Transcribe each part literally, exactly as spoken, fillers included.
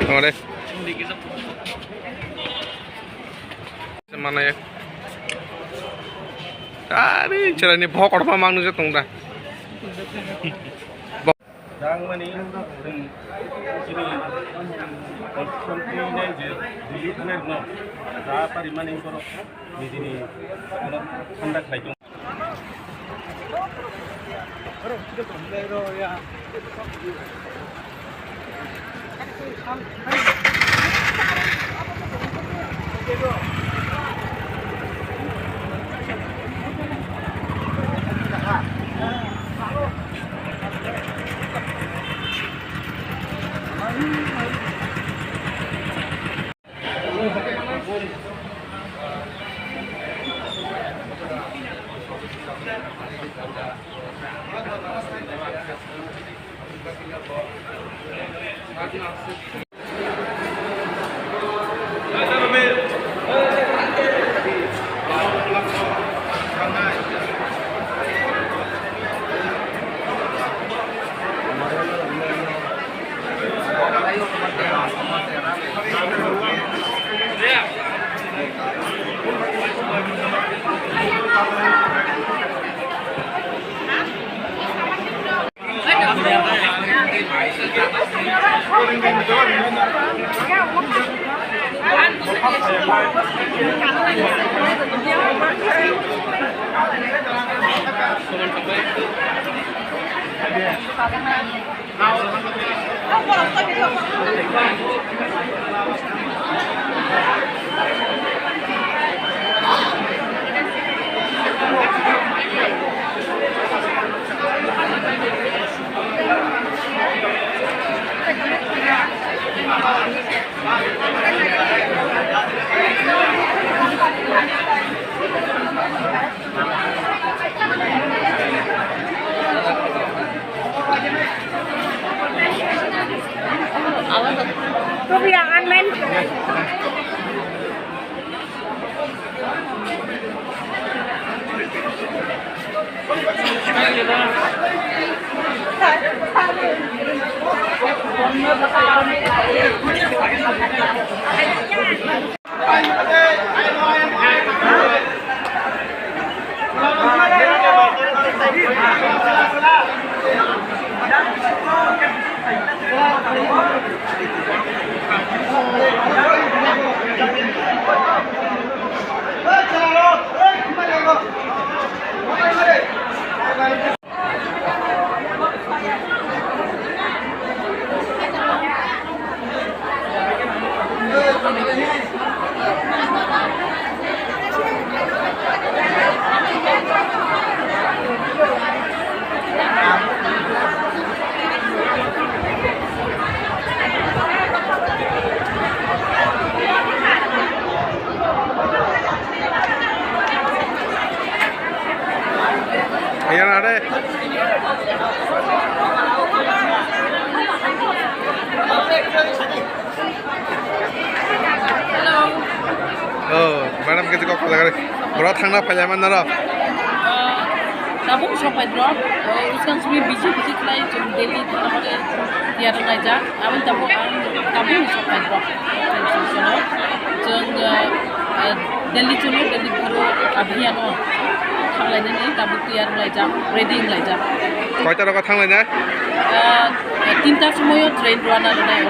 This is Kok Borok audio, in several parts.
Tongre. Mana ya? Ari, chwraini bokor ma mangno je tongda. Jang mani, chini, constituency ni je, Delhi thangnai rokno, da pari mani borok, nijini, ano, thanda khlai tong. Ayan, are. Hello. Oh, madam, kiti kok kala gari. Bora thangna phailai man naro. Tabuk sopai drop. Uskan sumi busy busy khlai, chwng Delhi thangna bagwi tiyar wnglaijak. Aboni tabuk ang tabuk sopai drop. Chwng, eh, Delhi cholo, Delhi Bharo Abhiyan o thanglainani tabuk tiyar wnglaijak, ready wnglaijak. Koita rogo thanglainai? Ah, tinta somoio train rwna rwnai.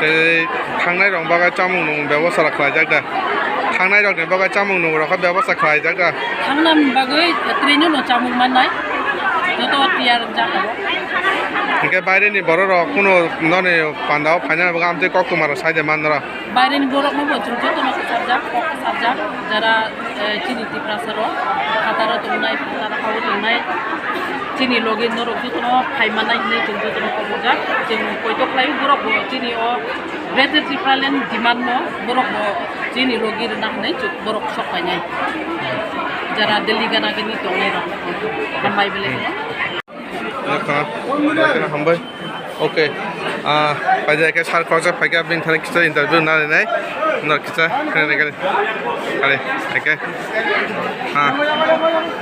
Tei thangnai rok bagwi chamung nung bebosta rok khlaijak da? Thangnai rokni bagwi chamung nung rok bebosta khlaijak da? Thangna bagwi train no chamung mannai. Joto tiyar wngjago. Hingke baireni borok rok kunu noni pandao phaina bagwi amtwi koktwma rok sai de man noro. Baireni borok no bo chwng joto no kwcharjak, kok kwcharjak, jara, eh, chini Tiprasa rok, phataro tongnai, phataro hao tongnai, chini logi norok joto no phai mannai hinwi chwng joto no kok rijak. Chwng poito khlai borok bo chini o Greater Tipraland demand no borok bo chini logi rwna hinwi chwng borok sok painai. Jara Delhi gana gini tongnai rok. Hambai belai kheno. Nokha, nokha hambai. Okay. Ah, paijak khe sir khoroksa phaikha, bini thani kisa interview na rinai. Nor kisa, kare, kare. Kare, okay. Ha.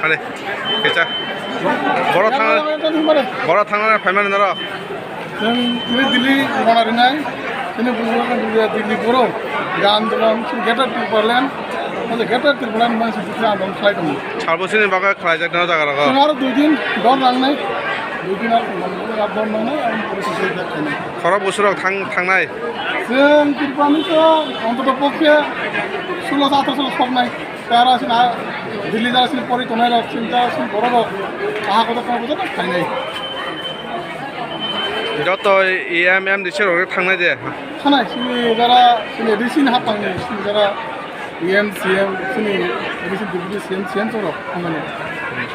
Kare. Kisa. Boro thang, boro thang na phaimani noro. Chwng tini Delhi rwna rinai, chini bujukno Delhi borok, je andolon, chini Greater Tipraland, mane Greater Tipraland mane se bisi andolon khlai tongo. Sabo chini bagwi khlaijak no jaga rogo. Chwng aro dui din don nangnai, dui din aro don nangnai, aro pore se se khainai. Khorok busurok thang-, thangnai? Chwng Tripurani to ontoto pokhe sulosho athroso soknai. Tara sini Delhi jara sini pori tongnai rok, sini jara sini borok rok, aha kotor kotor kotor khainai. Joto E M, M D C rok thangnai de? Thangnai, sini jara sini A D C ni hapang ni, sini jara E M, C M, sini A D C, deputy C M, C M rok thangnai.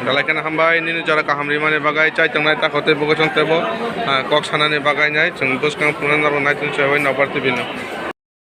Belai kheno hambai, nini jora kaham rimani bagwi, chai tongnai takhuk tei bukhuk chwng tebo, ah, kok sanani bagwi nai, chwng bwskang phunukna nabo nai tong chai bai Nokbar T V no.